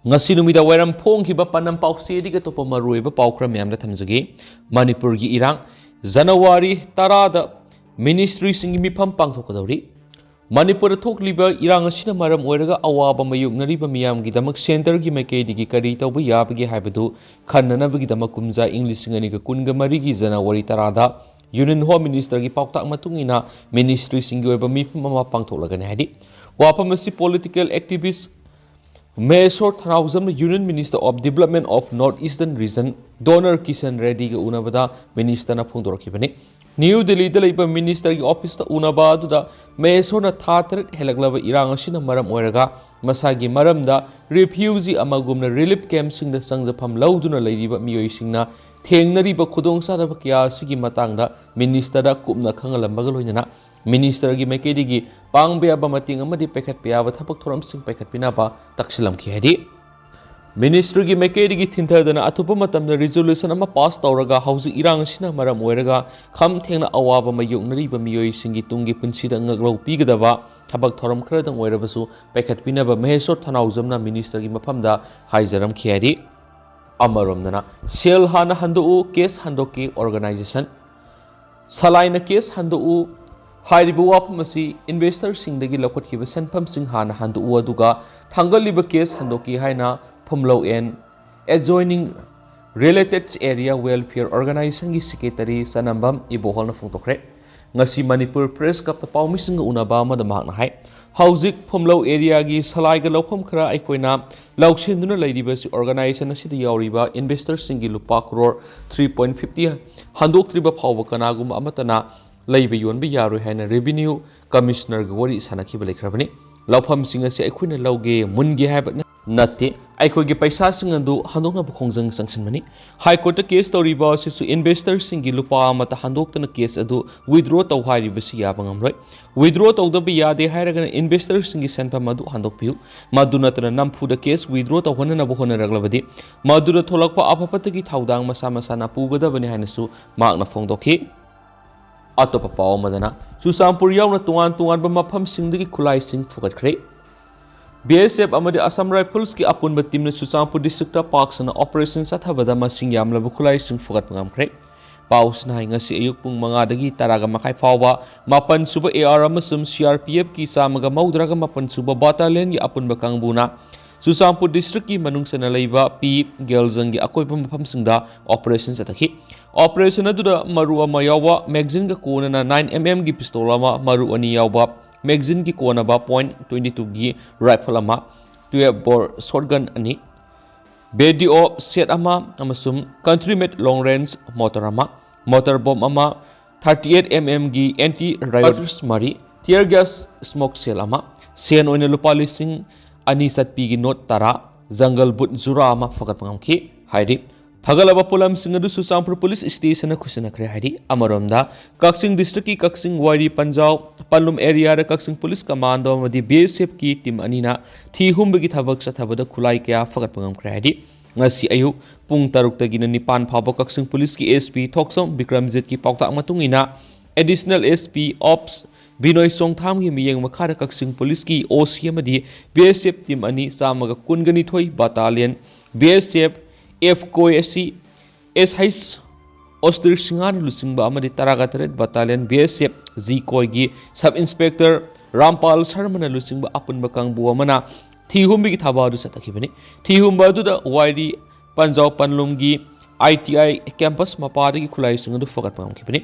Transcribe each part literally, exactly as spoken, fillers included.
ꯉꯁꯤ ꯅꯨꯃꯤꯗꯥꯡ ꯋꯥꯏꯔꯝ ꯐꯣꯡꯈꯤꯕ ꯄꯥꯟꯗꯝ ꯄꯥꯎꯆꯦꯗꯒꯤ ꯑꯇꯣꯞꯄ ꯃꯔꯨꯑꯣꯏꯕ ꯄꯥꯎ ꯈꯔ ꯃꯌꯥꯝꯗ ꯊꯝꯖꯒꯦ꯫ ꯃꯅꯤꯄꯨꯔꯒꯤ ꯏꯔꯥꯡ, ꯖꯅꯋꯥꯔꯤ ꯇꯔꯥꯗ ꯃꯤꯅꯤꯁꯇ꯭ꯔꯤꯁꯤꯡꯒꯤ ꯃꯤꯐꯝ ꯄꯥꯡꯊꯣꯛꯀꯗꯧꯔꯤ꯫ ꯃꯅꯤꯄꯨꯔꯗ ꯊꯣꯛꯂꯤꯕ ꯏꯔꯥꯡ ꯑꯁꯤꯅ ꯃꯔꯝ ꯑꯣꯏꯔꯒ ꯑꯋꯥꯕ ꯃꯥꯌꯣꯛꯅꯔꯤꯕ ꯃꯤꯌꯥꯝꯒꯤꯗꯃꯛ ꯁꯦꯟꯇꯔꯒꯤ ꯃꯥꯏꯀꯩꯗꯒꯤ ꯀꯔꯤ ꯇꯧꯕ ꯌꯥꯕꯒꯦ ꯍꯥꯏꯕꯗꯨ ꯈꯟꯅꯅꯕꯒꯤꯗꯃꯛ ꯀꯨꯝꯖꯥ ꯏꯪ ꯂꯤꯁꯤꯡ ꯑꯅꯤꯒ ꯀꯨꯟꯒ ꯃꯔꯤꯒꯤ ꯖꯅꯋꯥꯔꯤ ꯇꯔꯥꯗ ꯌꯨꯅꯤꯌꯟ ꯍꯣꯝ ꯃꯤꯅꯤꯁꯇꯔꯒꯤ ꯄꯥꯎꯇꯥꯛ ꯃꯇꯨꯡ ꯏꯟꯅ ꯃꯤꯅꯤꯁꯇ꯭ꯔꯤꯁꯤꯡꯒꯤ ꯑꯣꯏꯕ ꯃꯤꯐꯝ ꯑꯃ ꯄꯥꯡꯊꯣꯛꯂꯒꯅꯤ ꯍꯥꯏꯔꯤ꯫ ꯋꯥꯐꯝ ꯑꯁꯤ ꯄꯣꯂꯤꯇꯤꯀꯦꯜ ꯑꯦꯛꯇꯤꯚꯤꯁ ꯃꯍꯦꯁꯣꯔ ꯊꯅꯥꯎꯖꯝꯅ Union Minister of Development of North Eastern Region DoNER Kishan ꯔꯦꯗꯤꯒ ꯎꯅꯕꯗ ꯃꯤꯅꯤꯁꯇꯔꯅ ꯐꯣꯡꯗꯣꯔꯛꯈꯤꯕꯅꯤ꯫ ꯅ꯭ꯌꯨ ꯗꯤꯜꯂꯤꯗ ꯂꯩꯕ ꯃꯤꯅꯤꯁꯇꯔꯒꯤ ꯑꯣꯐꯤꯁꯇ ꯎꯅꯕ ꯑꯗꯨꯗ ꯃꯍꯦꯁꯣꯔꯅ ꯊꯥ ꯇꯔꯦꯠ ꯍꯦꯜꯂꯛꯂꯕ ꯏꯔꯥꯡ ꯑꯁꯤꯅ ꯃꯔꯝ ꯑꯣꯏꯔꯒ ꯃꯁꯥꯒꯤ ꯃꯔꯝꯗ ꯔꯤꯐ꯭ꯌꯨꯖꯤ ꯑꯃꯒꯨꯝꯅ ꯔꯤꯂꯤꯐ ꯀꯦꯝꯞꯁꯤꯡꯗ ꯆꯪꯖꯐꯝ ꯂꯧꯗꯨꯅ ꯂꯩꯔꯤꯕ ꯃꯤꯑꯣꯏꯁꯤꯡꯅ ꯊꯦꯡꯅꯔꯤꯕ ꯈꯨꯗꯣꯡꯆꯥꯗꯕ ꯀꯌꯥ ꯑꯁꯤꯒꯤ ꯃꯇꯥꯡꯗ ꯃꯤꯅꯤꯁꯇꯔꯗ ꯀꯨꯞꯅ ꯈꯪꯍꯜꯂꯝꯕꯒ ꯂꯣꯏꯅꯅ ꯃꯤꯅꯤꯁꯇꯔꯒꯤ ꯃꯥꯏꯀꯩꯗꯒꯤ ꯄꯥꯡꯕ ꯌꯥꯕ ꯃꯇꯦꯡ ꯑꯃꯗꯤ ꯄꯥꯏꯈꯠꯄ ꯌꯥꯕ ꯊꯕꯛ ꯊꯧꯔꯝꯁꯤꯡ ꯄꯥꯏꯈꯠꯄꯤꯅꯕ ꯇꯛꯁꯤꯜꯂꯝꯈꯤ ꯍꯥꯏꯗꯤ, ꯃꯤꯅꯤꯁꯇ꯭ꯔꯤꯒꯤ ꯃꯥꯏꯀꯩꯗꯒꯤ ꯊꯤꯟꯊꯗꯅ ꯑꯊꯨꯕ ꯃꯇꯝꯗ ꯔꯤꯖꯣꯂꯨꯁꯟ ꯑꯃ ꯄꯥꯁ ꯇꯧꯔꯒ ꯍꯧꯖꯤꯛ ꯏꯔꯥꯡ ꯑꯁꯤꯅ ꯃꯔꯝ ꯑꯣꯏꯔꯒ ꯈꯝ ꯊꯦꯡꯅ ꯑꯋꯥꯕ ꯃꯥꯌꯣꯛꯅꯔꯤꯕ ꯃꯤꯑꯣꯏꯁꯤꯡꯒꯤ ꯇꯨꯡꯒꯤ ꯄꯨꯟꯁꯤꯗ ꯉꯛꯂꯧ ꯄꯤꯒꯗꯕ ꯊꯕꯛ ꯊꯧꯔꯝ ꯈꯔꯗꯪ ꯑꯣꯏꯔꯕꯁꯨ ꯄꯥꯏꯈꯠꯄꯤꯅꯕ ꯃꯍꯦꯁꯣꯔ ꯊꯅꯥꯎꯖꯝꯅ ꯃꯤꯅꯤꯁꯇꯔꯒꯤ ꯃꯐꯝꯗ ꯍꯥꯏꯖꯔꯝꯈꯤ ꯍꯥꯏꯔꯤ꯫ ꯑꯃꯔꯣꯝꯗꯅ ꯁꯦꯜ ꯍꯥꯟꯅ ꯍꯟꯗꯣꯛꯎ, ꯀꯦꯁ ꯍꯟꯗꯣꯛꯀꯤ ꯑꯣꯔꯒꯅꯥꯏꯖꯦꯁꯟ, ꯁꯂꯥꯏꯅ ꯀꯦꯁ ꯍꯟꯗꯣꯛꯎ ꯍꯥꯏꯔꯤꯕ ꯋꯥꯐꯝ ꯑꯁꯤ ꯏꯟꯚꯦꯁꯇꯔꯁꯤꯡꯗꯒꯤ ꯂꯧꯈꯠꯈꯤꯕ ꯁꯦꯟꯐꯝꯁꯤꯡ ꯍꯥꯟꯅ ꯍꯟꯗꯣꯛꯎ, ꯑꯗꯨꯒ ꯊꯥꯡꯒꯠꯂꯤꯕ ꯀꯦꯁ ꯍꯟꯗꯣꯛꯀꯤ ꯍꯥꯏꯅ Phumlou and adjoining related area welfare ꯑꯣꯔꯒꯅꯥꯏꯖꯦꯁꯟꯒꯤ ꯁꯦꯀ꯭ꯔꯦꯇꯔꯤ ꯆꯅꯝꯕꯝ ꯏꯕꯣꯍꯜꯅ ꯐꯣꯡꯗꯣꯛꯈ꯭ꯔꯦ꯫ ꯉꯁꯤ ꯃꯅꯤꯄꯨꯔ ꯄ꯭ꯔꯦꯁ ꯀ꯭ꯂꯕꯇ ꯄꯥꯎꯃꯤꯁꯤꯡꯒ ꯎꯅꯕ ꯑꯃꯗ ꯃꯍꯥꯛꯅ ꯍꯥꯏ, ꯍꯧꯖꯤꯛ ꯐꯨꯝꯂꯧ ꯑꯦꯔꯤꯌꯥꯒꯤ ꯁꯂꯥꯏꯒ ꯂꯧꯐꯝ ꯈꯔ ꯑꯩꯈꯣꯏꯅ ꯂꯧꯁꯤꯟꯗꯨꯅ ꯂꯩꯔꯤꯕꯁꯤ ꯑꯣꯔꯒꯅꯥꯏꯖꯦꯁꯟ ꯑꯁꯤꯗ ꯌꯥꯎꯔꯤꯕ ꯏꯟꯚꯦꯁꯇꯔꯁꯤꯡꯒꯤ ꯂꯨꯄꯥ ꯀ꯭ꯔꯣꯔ ꯊ꯭ꯔꯤ ꯄꯣꯏꯟ ꯐꯤꯐꯇꯤ ꯍꯟꯗꯣꯛꯇ꯭ꯔꯤꯕ ꯐꯥꯎꯕ ꯀꯅꯥꯒꯨꯝꯕ ꯑꯃꯠꯇꯅ ꯂꯩꯕ ꯌꯣꯟꯕ ꯌꯥꯔꯣꯏ ꯍꯥꯏꯅ ꯔꯦꯚꯤꯅ꯭ꯌꯨ ꯀꯃꯤꯁꯅꯔꯒ ꯋꯥꯔꯤ ꯁꯥꯟꯅꯈꯤꯕ ꯂꯩꯈ꯭ꯔꯕꯅꯤ꯫ ꯂꯧꯐꯝꯁꯤꯡ ꯑꯁꯤ ꯑꯩꯈꯣꯏꯅ ꯂꯧꯒꯦ, ꯃꯨꯟꯒꯦ ꯍꯥꯏꯕ ꯅꯠꯇꯦ꯫ ꯑꯩꯈꯣꯏꯒꯤ ꯄꯩꯁꯥꯁꯤꯡ ꯑꯗꯨ ꯍꯟꯗꯣꯛꯅꯕ ꯈꯣꯡꯖꯪ ꯆꯪꯁꯤꯟꯕꯅꯤ꯫ ꯍꯥꯏ ꯀꯣꯔꯠꯇ ꯀꯦꯁ ꯇꯧꯔꯤꯕ ꯑꯁꯤꯁꯨ ꯏꯟꯚꯦꯁꯇꯔꯁꯤꯡꯒꯤ ꯂꯨꯄꯥ ꯑꯃꯠꯇ ꯍꯟꯗꯣꯛꯇꯅ ꯀꯦꯁ ꯑꯗꯨ ꯋꯤꯗ꯭ꯔꯣ ꯇꯧ ꯍꯥꯏꯔꯤꯕꯁꯤ ꯌꯥꯕ ꯉꯝꯂꯣꯏ꯫ ꯋꯤꯗ꯭ꯔꯣ ꯇꯧꯗꯕ ꯌꯥꯗꯦ ꯍꯥꯏꯔꯒꯅ ꯏꯟꯚꯦꯁꯇꯔꯁꯤꯡꯒꯤ ꯁꯦꯟꯐꯝ ꯑꯗꯨ ꯍꯟꯗꯣꯛꯄꯤꯌꯨ꯫ ꯃꯗꯨ ꯅꯠꯇꯅ ꯅꯝꯐꯨꯗ ꯀꯦꯁ ꯋꯤꯗ꯭ꯔꯣ ꯇꯧꯍꯟꯅꯅꯕ ꯍꯣꯠꯅꯔꯛꯂꯕꯗꯤ ꯃꯗꯨꯗ ꯊꯣꯛꯂꯛꯄ ꯑꯐ ꯐꯠꯇꯒꯤ ꯊꯧꯗꯥꯡ ꯃꯁꯥ ꯃꯁꯥꯅ ꯄꯨꯒꯗꯕꯅꯤ ꯍꯥꯏꯅꯁꯨ ꯃꯍꯥꯛꯅ ꯐꯣꯡꯗꯣꯛꯈꯤ꯫ ꯑꯇꯣꯞꯄ ꯄꯥꯎ ꯑꯃꯗꯅ ꯆꯨꯔꯆꯥꯟꯄꯨꯔ ꯌꯥꯎꯅ ꯇꯣꯉꯥꯟ ꯇꯣꯉꯥꯟꯕ ꯃꯐꯝꯁꯤꯡꯗꯒꯤ ꯈꯨꯠꯂꯥꯏꯁꯤꯡ ꯐꯨꯒꯠꯈ꯭ꯔꯦ꯫ B S F ꯑꯃꯗꯤ Assam Riflesꯀꯤ ꯑꯄꯨꯟꯕ teamꯅ ꯆꯨꯔꯆꯥꯟꯄꯨꯔ districtꯇ ꯄꯥꯛ ꯁꯟꯅ operation ꯆꯠꯊꯕꯗ ꯃꯁꯤꯡ ꯌꯥꯝꯂꯕ ꯈꯨꯠꯂꯥꯏꯁꯤꯡ ꯐꯒꯠꯄ ꯉꯝꯈ꯭ꯔꯦ꯫ ꯄꯥꯎꯁꯤꯅ ꯍꯥꯏ, ꯉꯁꯤ ꯑꯌꯨꯛ ꯄꯨꯡ ꯃꯉꯥꯗꯒꯤ ꯇꯔꯥꯒ ꯃꯈꯥꯏ ꯐꯥꯎꯕ ꯃꯥꯄꯟ ꯁꯨꯕ A R ꯑꯃꯁꯨꯡ C R P Fꯀꯤ ꯆꯥꯝꯃꯒ ꯃꯧꯗ꯭ꯔꯥꯒ ꯃꯥꯄꯟ ꯁꯨꯕ battalionꯒꯤ ꯑꯄꯨꯟꯕ ꯀꯥꯡꯕꯨꯅ ꯆꯨꯔꯆꯥꯟꯄꯨꯔ districtꯀꯤ ꯃꯅꯨꯡ ꯆꯟꯅ ꯂꯩꯕ ꯄꯤ ꯒꯦꯜꯖꯪꯒꯤ ꯑꯀꯣꯏꯕ ꯃꯐꯝꯁꯤꯡꯗ operation ꯆꯠꯊꯈꯤ꯫ Operation ꯑꯗꯨꯗ ꯃꯔꯨ ꯑꯃ ꯌꯥꯎꯕ magazineꯒ ꯀꯣꯟꯅꯅ nine M M ꯒꯤ pistol ꯑꯃ, ꯃꯔꯨ ꯑꯅꯤ ꯌꯥꯎꯕ magazineꯒꯤ ꯀꯣꯟꯅꯕ point twenty twoꯒꯤ rifle ꯑꯃ, twelve bore shotgun ꯑꯅꯤ, radio set ꯑꯃ ꯑꯃꯁꯨꯡ country made long range mortar ꯑꯃ, mortar bomb ꯑꯃ, thirty eight M M ꯒꯤ anti riot ꯃꯔꯤ, tear gas smoke shell ꯑꯃ, ꯁꯦꯟ ꯑꯣꯏꯅ ꯂꯨꯄꯥ ꯂꯤꯁꯤꯡ ꯑꯅꯤ ꯆꯠꯄꯤꯒꯤ note ꯇꯔꯥ, jungle boot ꯖꯨꯔꯥ ꯑꯃ ꯐꯒꯠꯄ ꯉꯝꯈꯤ ꯍꯥꯏꯔꯤ꯫ ꯐꯒꯠꯂꯕ ꯄꯣꯠꯂꯝꯁꯤꯡ ꯑꯗꯨ ꯆꯨꯔꯆꯥꯟꯄꯨꯔ police stationꯗ ꯈꯨꯠꯁꯤꯟꯅꯈ꯭ꯔꯦ ꯍꯥꯏꯔꯤ꯫ ꯑꯃꯔꯣꯝꯗ, ꯀꯛꯆꯤꯡ districtꯀꯤ ꯀꯛꯆꯤꯡ ꯋꯥꯏꯔꯤ ꯄꯟꯖꯥꯎ ꯄꯟꯂꯨꯝ areaꯗ ꯀꯛꯆꯤꯡ police commando ꯑꯃꯗꯤ B S Fꯀꯤ team ꯑꯅꯤꯅ ꯊꯤ ꯍꯨꯝꯕꯒꯤ ꯊꯕꯛ ꯆꯠꯊꯕꯗ ꯈꯨꯠꯂꯥꯏ ꯀꯌꯥ ꯐꯒꯠꯄ ꯉꯝꯈ꯭ꯔꯦ ꯍꯥꯏꯔꯤ꯫ ꯉꯁꯤ ꯑꯌꯨꯛ ꯄꯨꯡ ꯇꯔꯨꯛꯇꯒꯤꯅ ꯅꯤꯄꯥꯟ ꯐꯥꯎꯕ ꯀꯛꯆꯤꯡ policeꯀꯤ S P ꯊꯣꯛꯆꯣꯝ ꯕꯤꯀ꯭ꯔꯝꯖꯤꯠꯀꯤ ꯄꯥꯎꯇꯥꯛ ꯃꯇꯨꯡ ꯏꯟꯅ additional S P ops ꯕꯤꯅꯣꯏ ꯆꯣꯡꯊꯥꯝꯒꯤ ꯃꯤꯠꯌꯦꯡ ꯃꯈꯥꯗ ꯀꯛꯆꯤꯡ policeꯀꯤ O C ꯑꯃꯗꯤ B S F team ꯑꯅꯤ ꯆꯥꯝꯃꯒ ꯀꯨꯟꯒ ꯅꯤꯊꯣꯏ battalion, B S F F ꯀꯣꯏ ꯑꯁꯤ S H ꯑꯣꯁꯇꯤꯔ ꯁꯤꯡꯍꯥꯅ ꯂꯨꯆꯤꯡꯕ ꯑꯃꯗꯤ ꯇꯔꯥꯒ ꯇꯔꯦꯠ battalion B S F G ꯀꯣꯏꯒꯤ sub inspector ꯔꯥꯝꯄꯥꯜ ꯁꯔꯃꯅ ꯂꯨꯆꯤꯡꯕ ꯑꯄꯨꯟꯕ ꯀꯥꯡꯕꯨ ꯑꯃꯅ ꯊꯤ ꯍꯨꯝꯕꯒꯤ ꯊꯕꯛ ꯑꯗꯨ ꯆꯠꯊꯈꯤꯕꯅꯤ꯫ ꯊꯤ ꯍꯨꯝꯕ ꯑꯗꯨꯗ ꯋꯥꯏꯔꯤ ꯄꯟꯖꯥꯎ ꯄꯟꯂꯨꯝꯒꯤ I T I campus ꯃꯄꯥꯗꯒꯤ ꯈꯨꯠꯂꯥꯏꯁꯤꯡ ꯑꯗꯨ ꯐꯒꯠꯄ ꯉꯝꯈꯤꯕꯅꯤ꯫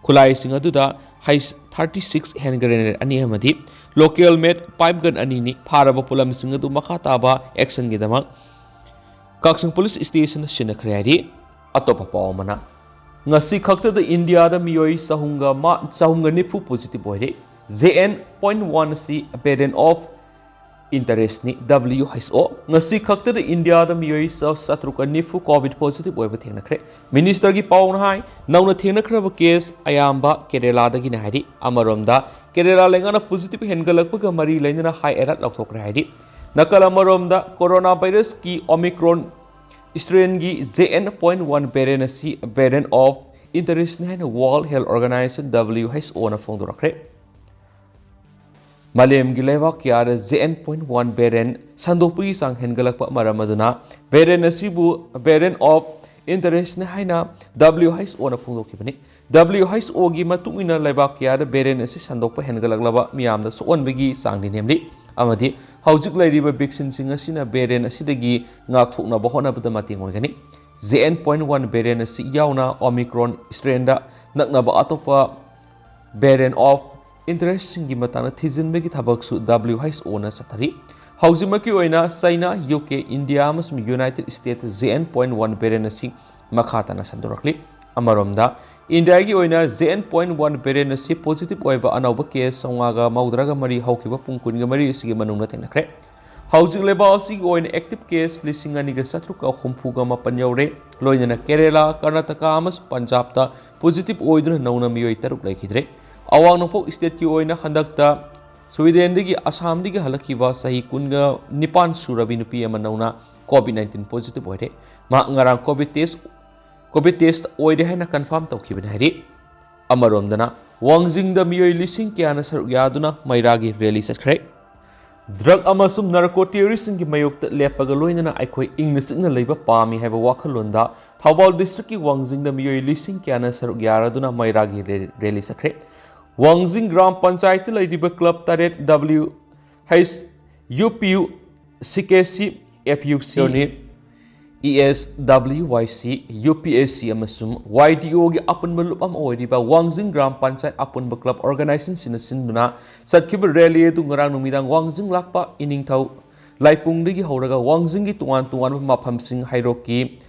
ꯈꯨꯠꯂꯥꯏꯁꯤꯡ ꯑꯗꯨꯗ H thirty six hand grenade ꯑꯅꯤ ꯑꯃꯗꯤ local made pipe gun ꯑꯅꯤꯅꯤ꯫ ꯐꯥꯔꯕ ꯄꯣꯠꯂꯝꯁꯤꯡ ꯑꯗꯨ ꯃꯈꯥ ꯇꯥꯕ actionꯒꯤꯗꯃꯛ ꯀꯛꯆꯤꯡ police stationꯗ ꯁꯤꯟꯅꯈ꯭ꯔꯦ ꯍꯥꯏꯔꯤ꯫ ꯑꯇꯣꯞꯄ ꯄꯥꯎ ꯑꯃꯅ, ꯉꯁꯤ ꯈꯛꯇꯗ ꯏꯟꯗꯤꯌꯥꯗ ꯃꯤꯑꯣꯏ ꯆꯍꯨꯝꯒ ꯃꯥ-, ꯆꯍꯨꯝꯒ ꯅꯤꯐꯨ positive ꯑꯣꯏꯔꯦ꯫ J N point one ꯑꯁꯤ variant of interestꯅꯤ, W H O꯫ ꯉꯁꯤ ꯈꯛꯇꯗ ꯏꯟꯗꯤꯌꯥꯗ ꯃꯤꯑꯣꯏ ꯆ-, ꯆꯥꯇ꯭ꯔꯨꯛꯀ ꯅꯤꯐꯨ COVID positive ꯑꯣꯏꯕ ꯊꯦꯡꯅꯈ꯭ꯔꯦ꯫ Ministerꯒꯤ ꯄꯥꯎꯅ ꯍꯥꯏ, ꯅꯧꯅ ꯊꯦꯡꯅꯈ꯭ꯔꯕ case ꯑꯌꯥꯝꯕ ꯀꯦꯔꯦꯂꯥꯗꯒꯤꯅꯤ ꯍꯥꯏꯔꯤ꯫ ꯑꯃꯔꯣꯝꯗ, ꯀꯦꯔꯦꯂꯥ ꯂꯩꯉꯥꯛꯅ positive ꯍꯦꯟꯒꯠꯂꯛꯄꯒ ꯃꯔꯤ ꯂꯩꯅꯅ high alert ꯂꯧꯊꯣꯛꯈ꯭ꯔꯦ ꯍꯥꯏꯔꯤ꯫ ꯅꯥꯀꯜ ꯑꯃꯔꯣꯝꯗ, corona virusꯀꯤ Omicron strainꯒꯤ J N point one variant ꯑꯁꯤ variant of interestꯅꯤ ꯍꯥꯏꯅ World Health Organization, W H Oꯅ ꯐꯣꯡꯗꯣꯔꯛꯈ꯭ꯔꯦ꯫ ꯃꯥꯂꯦꯝꯒꯤ ꯂꯩꯕꯥꯛ ꯀꯌꯥꯗ J N point one variant ꯁꯟꯗꯣꯛꯄꯒꯤ ꯆꯥꯡ ꯍꯦꯟꯒꯠꯂꯛꯄ ꯃꯔꯝ ꯑꯗꯨꯅ variant ꯑꯁꯤꯕꯨ variant of interestꯅꯤ ꯍꯥꯏꯅ W H O ꯅ ꯐꯣꯡꯗꯣꯛꯈꯤꯕꯅꯤ꯫ W H O ꯒꯤ ꯃꯇꯨꯡ ꯏꯟꯅ ꯂꯩꯕꯥꯛ ꯀꯌꯥꯗ variant ꯑꯁꯤ ꯁꯟꯗꯣꯛꯄ ꯍꯦꯟꯒꯠꯂꯛꯂꯕ ꯃꯤꯌꯥꯝꯗ ꯁꯣꯛꯍꯟꯕꯒꯤ ꯆꯥꯡꯗꯤ ꯅꯦꯝꯂꯤ, ꯑꯃꯗꯤ ꯍꯧꯖꯤꯛ ꯂꯩꯔꯤꯕ vaccine ꯁꯤꯡ ꯑꯁꯤꯅ variant ꯑꯁꯤꯗꯒꯤ ꯉꯥꯛꯊꯣꯛꯅꯕ ꯍꯣꯠꯅꯕꯗ ꯃꯇꯦꯡ ꯑꯣꯏꯒꯅꯤ꯫ J N point one variant ꯑꯁꯤ ꯌꯥꯎꯅ Omicron strain ꯗ ꯅꯛꯅꯕ ꯑꯇꯣꯞꯄ variant of interest ꯁꯤꯡꯒꯤ ꯃꯇꯥꯡꯗ ꯊꯤꯖꯤꯟꯕꯒꯤ ꯊꯕꯛꯁꯨ W H O ꯅ ꯆꯠꯊꯔꯤ꯫ ꯍꯧꯖꯤꯛꯃꯛꯀꯤ ꯑꯣꯏꯅ China, U K, India ꯑꯃꯁꯨꯡ United States J N point one variant ꯑꯁꯤ ꯃꯈꯥ ꯇꯥꯅ ꯁꯟꯗꯣꯔꯛꯂꯤ꯫ ꯑꯃꯔꯣꯝꯗ, ꯏꯟꯗꯤꯌꯥꯒꯤ ꯑꯣꯏꯅ J N point one variant ꯑꯁꯤ positive ꯑꯣꯏꯕ ꯑꯅꯧꯕ case ꯆꯥꯝꯃꯉꯥꯒ ꯃꯧꯗ꯭ꯔꯥꯒ ꯃꯔꯤ ꯍꯧꯈꯤꯕ ꯄꯨꯡ ꯀꯨꯟꯒ ꯃꯔꯤ ꯑꯁꯤꯒꯤ ꯃꯅꯨꯡꯗ ꯊꯦꯡꯅꯈ꯭ꯔꯦ꯫ ꯍꯧꯖꯤꯛ ꯂꯩꯕꯥꯛ ꯑꯁꯤꯒꯤ ꯑꯣꯏꯅ active case ꯂꯤꯁꯤꯡ ꯑꯅꯤꯒ ꯆꯥꯇ꯭ꯔꯨꯛꯀ ꯍꯨꯝꯐꯨꯒ ꯃꯥꯄꯟ ꯌꯧꯔꯦ꯫ ꯂꯣꯏꯅꯅ ꯀꯦꯔꯦꯂꯥ, ꯀꯔꯅꯥꯇꯀꯥ ꯑꯃꯁꯨꯡ ꯄꯟꯖꯥꯕꯇ positive ꯑꯣꯏꯗꯨꯅ ꯅꯧꯅ ꯃꯤꯑꯣꯏ ꯇꯔꯨꯛ ꯂꯩꯈꯤꯗ꯭ꯔꯦ꯫ ꯑꯋꯥꯡ ꯅꯣꯡꯄꯣꯛ state ꯀꯤ ꯑꯣꯏꯅ ꯍꯟꯗꯛꯇ ꯁ꯭ꯋꯤꯗꯦꯟꯗꯒꯤ ꯑꯁꯥꯝꯗꯒꯤ ꯍꯜꯂꯛꯈꯤꯕ ꯆꯍꯤ ꯀꯨꯟꯒ ꯅꯤꯄꯥꯟ ꯁꯨꯔꯕꯤ ꯅꯨꯄꯤ ꯑꯃ ꯅꯧꯅ COVID nineteen positive ꯑꯣꯏꯔꯦ꯫ ꯃꯍꯥꯛ ꯉꯔꯥꯡ COVID test, COVID test ꯑꯣꯏꯔꯦ ꯍꯥꯏꯅ confirm ꯇꯧꯈꯤꯕꯅꯤ ꯍꯥꯏꯔꯤ꯫ ꯑꯃꯔꯣꯝꯗꯅ, ꯋꯥꯡꯖꯤꯡꯗ ꯃꯤꯑꯣꯏ ꯂꯤꯁꯤꯡ ꯀꯌꯥꯅ ꯁꯔꯨꯛ ꯌꯥꯗꯨꯅ ꯃꯩꯔꯥꯒꯤ rally ꯆꯠꯈ꯭ꯔꯦ꯫ Drug ꯑꯃꯁꯨꯡ narco terrorist ꯁꯤꯡꯒꯤ ꯃꯥꯌꯣꯛꯇ ꯂꯦꯞꯄꯒ ꯂꯣꯏꯅꯅ ꯑꯩꯈꯣꯏ ꯏꯪꯅ ꯆꯤꯛꯅ ꯂꯩꯕ ꯄꯥꯝꯃꯤ ꯍꯥꯏꯕ ꯋꯥꯈꯜꯂꯣꯟꯗ ꯊꯧꯕꯥꯜ district ꯀꯤ ꯋꯥꯡꯖꯤꯡꯗ ꯃꯤꯑꯣꯏ ꯂꯤꯁꯤꯡ ꯀꯌꯥꯅ ꯁꯔꯨꯛ ꯌꯥꯔꯗꯨꯅ ꯃꯩꯔꯥꯒꯤ rally ꯆꯠꯈ꯭ꯔꯦ꯫ ꯋꯥꯡꯖꯤꯡ ꯒ꯭ꯔꯥꯝ ꯄꯟꯆꯥꯌꯠꯇ ꯂꯩꯔꯤꯕ club ꯇꯔꯦꯠ W H U P U, C K C, F U C, ꯌꯣꯅꯤꯠ, E S W Y C, U P S C ꯑꯃꯁꯨꯡ Y D O ꯒꯤ ꯑꯄꯨꯟꯕ ꯂꯨꯞ ꯑꯃ ꯑꯣꯏꯔꯤꯕ ꯋꯥꯡꯖꯤꯡ ꯒ꯭ꯔꯥꯝ ꯄꯟꯆꯥꯌꯠ ꯑꯄꯨꯟꯕ club organization ꯁꯤꯅ ꯁꯤꯟꯗꯨꯅ ꯆꯠꯈꯤꯕ rally ꯑꯗꯨ ꯉꯔꯥꯡ ꯅꯨꯃꯤꯗꯥꯡ ꯋꯥꯡꯖꯤꯡ ꯂꯥꯛꯄ ꯏꯅꯤꯡꯊꯧ ꯂꯥꯏꯄꯨꯡꯗꯒꯤ ꯍꯧꯔꯒ ꯋꯥꯡꯖꯤꯡꯒꯤ ꯇꯣꯉꯥꯟ ꯇꯣꯉꯥꯟꯕ ꯃꯐꯝꯁꯤꯡ, ꯍꯩꯔꯣꯛꯀꯤ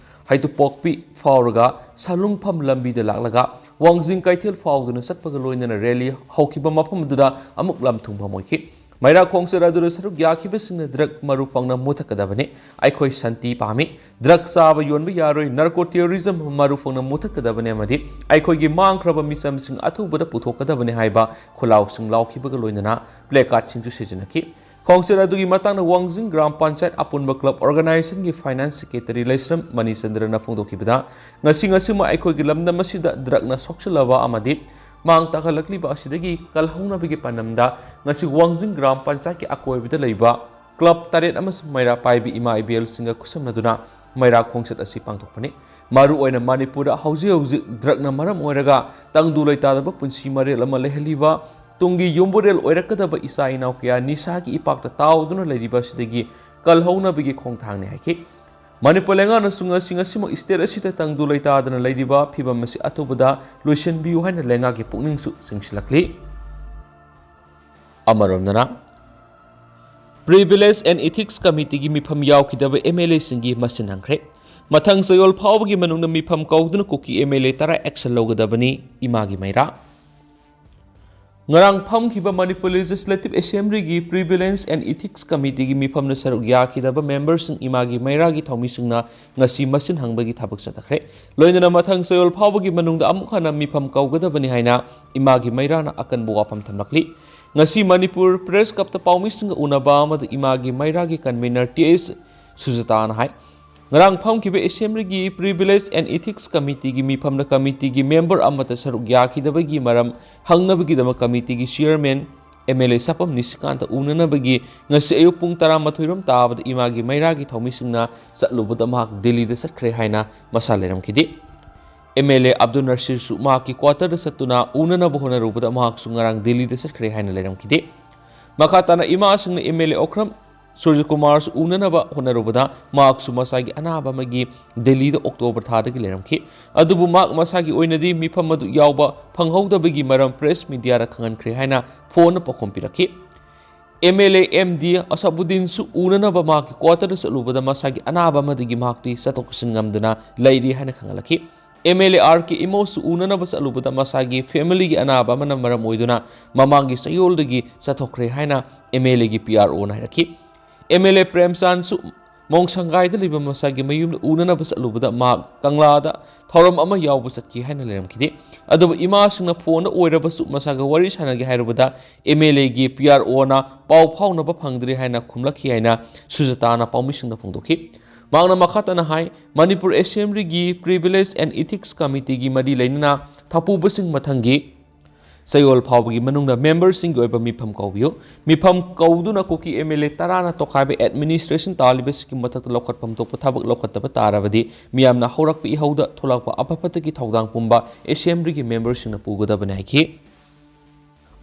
ꯍꯩꯇꯨꯄꯣꯛꯄꯤ ꯐꯥꯎꯔꯒ ꯁꯂꯨꯡꯐꯝ ꯂꯝꯕꯤꯗ ꯂꯥꯛꯂꯒ ꯋꯥꯡꯖꯤꯡ ꯀꯩꯊꯦꯜ ꯐꯥꯎꯗꯨꯅ ꯆꯠꯄꯒ ꯂꯣꯏꯅꯅ rally ꯍꯧꯈꯤꯕ ꯃꯐꯝ ꯑꯗꯨꯗ ꯑꯃꯨꯛ ꯂꯝ ꯊꯨꯡꯐꯝ ꯑꯣꯏꯈꯤ꯫ ꯃꯩꯔꯥ ꯈꯣꯡꯆꯠ ꯑꯗꯨꯗ ꯁꯔꯨꯛ ꯌꯥꯈꯤꯕꯁꯤꯡꯅ drug ꯃꯔꯨ ꯐꯪꯅ ꯃꯨꯊꯠꯀꯗꯕꯅꯤ꯫ ꯑꯩꯈꯣꯏ ꯁꯥꯟꯇꯤ ꯄꯥꯝꯃꯤ꯫ Drug ꯆꯥꯕ ꯌꯣꯟꯕ ꯌꯥꯔꯣꯏ꯫ Narco terrorism ꯃꯔꯨ ꯐꯪꯅ ꯃꯨꯊꯠꯀꯗꯕꯅꯤ ꯑꯃꯗꯤ ꯑꯩꯈꯣꯏꯒꯤ ꯃꯥꯡꯈ꯭ꯔꯕ ꯃꯤꯆꯝꯁꯤꯡ ꯑꯊꯨꯕꯗ ꯄꯨꯊꯣꯛꯀꯗꯕꯅꯤ ꯍꯥꯏꯕ ꯈꯨꯜꯂꯥꯎꯁꯤꯡ ꯂꯥꯎꯈꯤꯕꯒ ꯂꯣꯏꯅꯅ placard ꯁꯤꯡꯁꯨ ꯁꯤꯖꯤꯟꯅꯈꯤ꯫ ꯈꯣꯡꯆꯠ ꯑꯗꯨꯒꯤ ꯃꯇꯥꯡꯗ ꯋꯥꯡꯖꯤꯡ ꯒ꯭ꯔꯥꯝ ꯄꯟꯆꯥꯌꯠ ꯑꯄꯨꯟꯕ club organization ꯒꯤ finance secretary ꯂꯩꯁ꯭ꯔꯝ ꯃꯅꯤꯆꯟꯗ꯭ꯔꯅ ꯐꯣꯡꯗꯣꯛꯈꯤꯕꯗ, ꯉꯁꯤ ꯉꯁꯤꯃꯛ ꯑꯩꯈꯣꯏꯒꯤ ꯂꯝꯗꯝ ꯑꯁꯤꯗ drug ꯅ ꯁꯣꯛꯆꯜꯂꯕ ꯑꯃꯗꯤ ꯃꯥꯡ ꯇꯥꯛꯍꯜꯂꯛꯂꯤꯕ ꯑꯁꯤꯗꯒꯤ ꯀꯜꯍꯧꯅꯕꯒꯤ ꯄꯥꯟꯗꯝꯗ ꯉꯁꯤ ꯋꯥꯡꯖꯤꯡ ꯒ꯭ꯔꯥꯝ ꯄꯟꯆꯥꯌꯠꯀꯤ ꯑꯀꯣꯏꯕꯗ ꯂꯩꯕ ꯀ꯭ꯂꯕ ꯇꯔꯦꯠ ꯑꯃꯁꯨꯡ ꯃꯩꯔꯥ ꯄꯥꯏꯕꯤ ꯏꯃꯥ ꯏꯕꯦꯜꯁꯤꯡꯒ ꯈꯨꯠꯁꯝꯅꯗꯨꯅ ꯃꯩꯔꯥ ꯈꯣꯡꯆꯠ ꯑꯁꯤ ꯄꯥꯡꯊꯣꯛꯄꯅꯤ꯫ ꯃꯔꯨꯑꯣꯏꯅ ꯃꯅꯤꯄꯨꯔꯗ ꯍꯧꯖꯤꯛ ꯍꯧꯖꯤꯛ ꯗ꯭ꯔꯒꯅ ꯃꯔꯝ ꯑꯣꯏꯔꯒ ꯇꯪꯗꯨ ꯂꯩꯇꯥꯗꯕ ꯄꯨꯟꯁꯤ ꯃꯔꯦꯜ ꯑꯃ ꯂꯩꯍꯜꯂꯤꯕ, ꯇꯨꯡꯒꯤ ꯌꯨꯝꯕꯨꯔꯦꯜ ꯑꯣꯏꯔꯛꯀꯗꯕ ꯏꯆꯥ ꯏꯅꯥꯎ ꯀꯌꯥ ꯅꯤꯁꯥꯒꯤ ꯏꯄꯥꯛꯇ ꯇꯥꯎꯗꯨꯅ ꯂꯩꯔꯤꯕ ꯑꯁꯤꯗꯒꯤ ꯀꯜꯍꯧꯅꯕꯒꯤ ꯈꯣꯡꯊꯥꯡꯅꯤ ꯍꯥꯏꯈꯤ꯫ ꯃꯅꯤꯄꯨꯔ ꯂꯩꯉꯥꯛꯅꯁꯨ ꯉꯁꯤ ꯉꯁꯤꯃꯛ ꯁ꯭ꯇꯦꯠ ꯑꯁꯤꯗ ꯇꯪꯗꯨ ꯂꯩꯇꯥꯗꯅ ꯂꯩꯔꯤꯕ ꯐꯤꯕꯝ ꯑꯁꯤ ꯑꯊꯨꯕꯗ ꯂꯣꯏꯁꯤꯟꯕꯤꯌꯨ ꯍꯥꯏꯅ ꯂꯩꯉꯥꯛꯀꯤ ꯄꯨꯛꯅꯤꯡꯁꯨ ꯆꯤꯡꯁꯤꯜꯂꯛꯂꯤ꯫ ꯑꯃꯔꯣꯝꯗꯅ, Privilege and Ethics Committeeꯒꯤ ꯃꯤꯐꯝ ꯌꯥꯎꯈꯤꯗꯕ MLAꯁꯤꯡꯒꯤ ꯃꯁꯤꯡ ꯍꯟꯈ꯭ꯔꯦ꯫ ꯃꯊꯪ ꯆꯌꯣꯜ ꯐꯥꯎꯕꯒꯤ ꯃꯅꯨꯡꯗ ꯃꯤꯐꯝ ꯀꯧꯗꯨꯅ ꯀꯨꯀꯤ MLA ꯇꯔꯥ action ꯂꯧꯒꯗꯕꯅꯤ, ꯏꯃꯥꯒꯤ ꯃꯩꯔꯥ꯫ ꯉꯔꯥꯡ ꯐꯝꯈꯤꯕ Manipur Legislative Assemblyꯒꯤ Privilege and Ethics Committeeꯒꯤ ꯃꯤꯐꯝꯗ ꯁꯔꯨꯛ ꯌꯥꯈꯤꯗꯕ memberꯁꯤꯡ ꯏꯃꯥꯒꯤ ꯃꯩꯔꯥꯒꯤ ꯊꯧꯃꯤꯁꯤꯡꯅ ꯉꯁꯤ ꯃꯁꯤꯡ ꯍꯪꯕꯒꯤ ꯊꯕꯛ ꯆꯠꯊꯈ꯭ꯔꯦ꯫ ꯂꯣꯏꯅꯅ ꯃꯊꯪ ꯆꯌꯣꯜ ꯐꯥꯎꯕꯒꯤ ꯃꯅꯨꯡꯗ ꯑꯃꯨꯛ ꯍꯟꯅ ꯃꯤꯐꯝ ꯀꯧꯒꯗꯕꯅꯤ ꯍꯥꯏꯅ ꯏꯃꯥꯒꯤ ꯃꯩꯔꯥꯅ ꯑꯀꯟꯕ ꯋꯥꯐꯝ ꯊꯝꯂꯛꯂꯤ꯫ ꯉꯁꯤ ꯃꯅꯤꯄꯨꯔ Press Clubꯇ ꯄꯥꯎꯃꯤꯁꯤꯡꯒ ꯎꯅꯕ ꯑꯃꯗ ꯏꯃꯥꯒꯤ ꯃꯩꯔꯥꯒꯤ convener ꯇꯤ ꯑꯦꯁ ꯁꯨꯖꯇꯥꯅ ꯍꯥꯏ, ꯉꯔꯥꯡ ꯐꯝꯈꯤꯕ Assemblyꯒꯤ Privilege and Ethics Committeeꯒꯤ ꯃꯤꯐꯝꯗ committeeꯒꯤ member ꯑꯃꯠꯇ ꯁꯔꯨꯛ ꯌꯥꯈꯤꯗꯕꯒꯤ ꯃꯔꯝ ꯍꯪꯅꯕꯒꯤꯗꯃꯛ committeeꯒꯤ chairman MLA ꯁꯥꯄꯝ ꯅꯤꯁꯤꯀꯥꯟꯇ ꯎꯅꯅꯕꯒꯤ ꯉꯁꯤ ꯑꯌꯨꯛ ꯄꯨꯡ ꯇꯔꯥꯃꯥꯊꯣꯏ ꯔꯣꯝ ꯇꯥꯕꯗ ꯏꯃꯥꯒꯤ ꯃꯩꯔꯥꯒꯤ ꯊꯧꯃꯤꯁꯤꯡꯅ ꯆꯠꯂꯨꯕꯗ ꯃꯍꯥꯛ ꯗꯤꯜꯂꯤꯗ ꯆꯠꯈ꯭ꯔꯦ ꯍꯥꯏꯅ ꯃꯁꯥ ꯂꯩꯔꯝꯈꯤꯗꯦ꯫ MLA ꯑꯕꯗꯨꯜ ꯅꯁꯤꯔꯁꯨ ꯃꯍꯥꯛꯀꯤ quarterꯗ ꯆꯠꯇꯨꯅ ꯎꯅꯅꯕ ꯍꯣꯠꯅꯔꯨꯕꯗ ꯃꯍꯥꯛꯁꯨ ꯉꯔꯥꯡ ꯗꯤꯜꯂꯤꯗ ꯆꯠꯈ꯭ꯔꯦ ꯍꯥꯏꯅ ꯂꯩꯔꯝꯈꯤꯗꯦ꯫ ꯃꯈꯥ ꯇꯥꯅ ꯏꯃꯥꯁꯤꯡꯅ MLA ꯑꯣꯀ꯭ꯔꯝ ꯁꯨꯔꯖꯀꯨꯃꯥꯔꯁꯨ ꯎꯅꯅꯕ ꯍꯣꯠꯅꯔꯨꯕꯗ ꯃꯍꯥꯛꯁꯨ ꯃꯁꯥꯒꯤ ꯑꯅꯥꯕ ꯑꯃꯒꯤ ꯗꯤꯜꯂꯤꯗ October ꯊꯥꯗꯒꯤ ꯂꯩꯔꯝꯈꯤ꯫ ꯑꯗꯨꯕꯨ ꯃꯍꯥꯛ ꯃꯁꯥꯒꯤ ꯑꯣꯏꯅꯗꯤ ꯃꯤꯐꯝ ꯑꯗꯨ ꯌꯥꯎꯕ ꯐꯪꯍꯧꯗꯕꯒꯤ ꯃꯔꯝ press mediaꯗ ꯈꯪꯍꯟꯈ꯭ꯔꯦ ꯍꯥꯏꯅ ꯐꯣꯟꯅ ꯄꯥꯎꯈꯨꯝ ꯄꯤꯔꯛꯈꯤ꯫ MLA MD ꯑꯁꯥꯕꯨꯗꯤꯟꯁꯨ ꯎꯅꯅꯕ ꯃꯍꯥꯛꯀꯤ quarterꯗ ꯆꯠꯂꯨꯕꯗ ꯃꯁꯥꯒꯤ ꯑꯅꯥꯕ ꯑꯃꯗꯒꯤ ꯃꯍꯥꯛꯇꯤ ꯆꯠꯊꯣꯛ ꯆꯠꯁꯤꯟ ꯉꯝꯗꯅ ꯂꯩꯔꯤ ꯍꯥꯏꯅ ꯈꯪꯍꯜꯂꯛꯈꯤ꯫ MLA RK ꯏꯃꯣꯁꯨ ꯎꯅꯅꯕ ꯆꯠꯂꯨꯕꯗ ꯃꯁꯥꯒꯤ familyꯒꯤ ꯑꯅꯥꯕ ꯑꯃꯅ ꯃꯔꯝ ꯑꯣꯏꯗꯨꯅ ꯃꯃꯥꯡꯒꯤ ꯆꯌꯣꯜꯗꯒꯤ ꯆꯠꯊꯣꯛꯈ꯭ꯔꯦ ꯍꯥꯏꯅ MLAꯒꯤ PROꯅ ꯍꯥꯏꯔꯛꯈꯤ꯫ MLA ꯄ꯭ꯔꯦꯝꯆꯥꯟꯗꯁꯨ ꯃꯣꯡꯁꯪꯒꯥꯏꯗ ꯂꯩꯕ ꯃꯁꯥꯒꯤ ꯃꯌꯨꯝꯗ ꯎꯅꯅꯕ ꯆꯠꯂꯨꯕꯗ ꯃꯍꯥꯛ ꯀꯪꯂꯥꯗ ꯊꯧꯔꯝ ꯑꯃ ꯌꯥꯎꯕ ꯆꯠꯈꯤ ꯍꯥꯏꯅ ꯂꯩꯔꯝꯈꯤꯗꯦ꯫ ꯑꯗꯨꯕꯨ ꯏꯃꯥꯁꯤꯡꯅ ꯐꯣꯟꯗ ꯑꯣꯏꯔꯕꯁꯨ ꯃꯁꯥꯒ ꯋꯥꯔꯤ ꯁꯥꯟꯅꯒꯦ ꯍꯥꯏꯔꯨꯕꯗ MLAꯒꯤ PROꯅ ꯄꯥꯎ ꯐꯥꯎꯅꯕ ꯐꯪꯗ꯭ꯔꯤ ꯍꯥꯏꯅ ꯈꯨꯝꯂꯛꯈꯤ ꯍꯥꯏꯅ ꯁꯨꯖꯇꯥꯅ ꯄꯥꯎꯃꯤꯁꯤꯡꯗ ꯐꯣꯡꯗꯣꯛꯈꯤ꯫ ꯃꯍꯥꯛꯅ ꯃꯈꯥ ꯇꯥꯅ ꯍꯥꯏ, ꯃꯅꯤꯄꯨꯔ Assemblyꯒꯤ Privilege and Ethics Committeeꯒꯤ ꯃꯔꯤ ꯂꯩꯅꯅ ꯊꯥꯄꯨꯕꯁꯤꯡ ꯃꯊꯪꯒꯤ ꯆꯌꯣꯜ ꯐꯥꯎꯕꯒꯤ ꯃꯅꯨꯡꯗ memberꯁꯤꯡꯒꯤ ꯑꯣꯏꯕ ꯃꯤꯐꯝ ꯀꯧꯕꯤꯌꯨ꯫ ꯃꯤꯐꯝ ꯀꯧꯗꯨꯅ ꯀꯨꯀꯤ MLA ꯇꯔꯥꯅ ꯇꯣꯈꯥꯏꯕ administration ꯇꯥꯜꯂꯤꯕꯁꯤꯒꯤ ꯃꯊꯛꯇ ꯂꯧꯈꯠꯐꯝ ꯊꯣꯛꯄ ꯊꯕꯛ ꯂꯧꯈꯠꯇꯕ ꯇꯥꯔꯕꯗꯤ ꯃꯤꯌꯥꯝꯅ ꯍꯧꯔꯛꯄ ꯏꯍꯧꯗ ꯊꯣꯛꯂꯛꯄ ꯑꯐ ꯐꯠꯇꯒꯤ ꯊꯧꯗꯥꯡ ꯄꯨꯝꯕ Assemblyꯒꯤ memberꯁꯤꯡꯅ ꯄꯨꯒꯗꯕꯅꯤ ꯍꯥꯏꯈꯤ꯫